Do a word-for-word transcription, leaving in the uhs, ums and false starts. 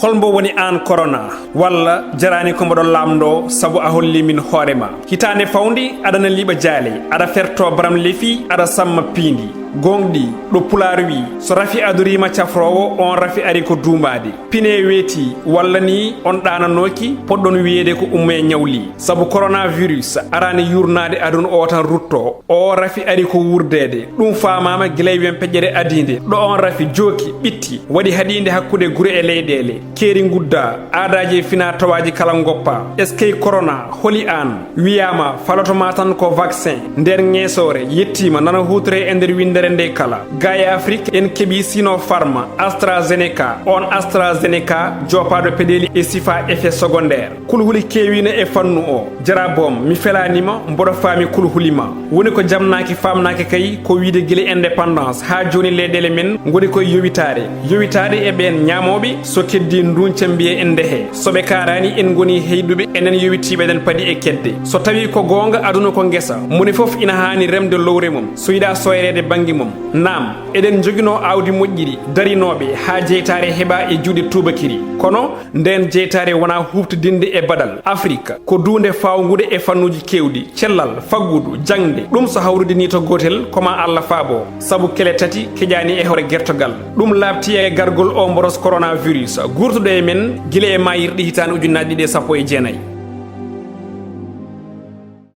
Holmbo woni aan korona? Walla jaraani ko mboɗo laamndoo sabu a hollii min hoore ma? Hitaande fawndi aɗana liɓa jaale, aɗa fertoo baram lefi, aɗa samma piindi. Gooŋɗii, ɗo Pulaar wi, so rafi adoriima cafroowo, oon rafi ari ko duumaade. Pine weeti, walla nii on ɗaananooki, poɗɗon wiyeede ko ummee ñawli. Sabu coronavirus araani yuurnaade aduna o tan ruttoo. O rafi ari ko wuurdeede. Ɗum faamaama gila e wempeƴere adiinde, ɗo on rafi jooki, ɓitti, waɗi haɗiinde hakkunde gure e leyɗeele. Keeri nguddaa, aadaaji e finaa tawaaji kala ngoppa. Eskey korona, holi aan? Wiyaama, faloto ma tan ko vaccin. Nder ŋeesoore, yettiima, nana huutoree e nder winndere nde kala. Gaa e Afrik, en keɓii Sinopharm, AstraZeneca. On AstraZeneca, joopaaɗo peɗeeli e sifaa effet secondaire. Kulhuli keewiino e fannu o. Jaraboo am, mi felaani ma, mboɗo faami kulhuli ma. Woni ko jamnaaki faamnaaki kay, ko wiyde gila indépendance haa jooni leyɗeele men ngoni koye yowitaare. Yowitaare e ɓeen ñaamooɓe, so keddii nduuñca mbiya en ndehe. So ɓe kaaraani, en ngoni heyɗuɓe, enen yowitiiɓe eɗen padi e kedde. So tawii ko goonga, aduna ko ngesa, moni fof ina haani remde lowre mum, so yiɗaa soyreede bannge mum. Naam, eɗen njoginoo aawdi moƴƴiri, darinooɓe, haa jeytaare heɓaa e juuɗe tuubakiri. Kono, ndeen jeytaare wonaa huuɓtidinde e baɗal. Afrik ko duunde faawngude e fannuuji keewɗi, cellal, faggudu, jaŋde. Ɗum so hawridi nii to gootel, ko maa Alla faabo, sabu kele tati keƴaani e hoore gertogal. Ɗum laaɓti e gargol oo mboros coronavirus, guurtuɗo e men gila e maayirɗe hitaande ujunnaji ɗiɗi e sappo e jeenayi.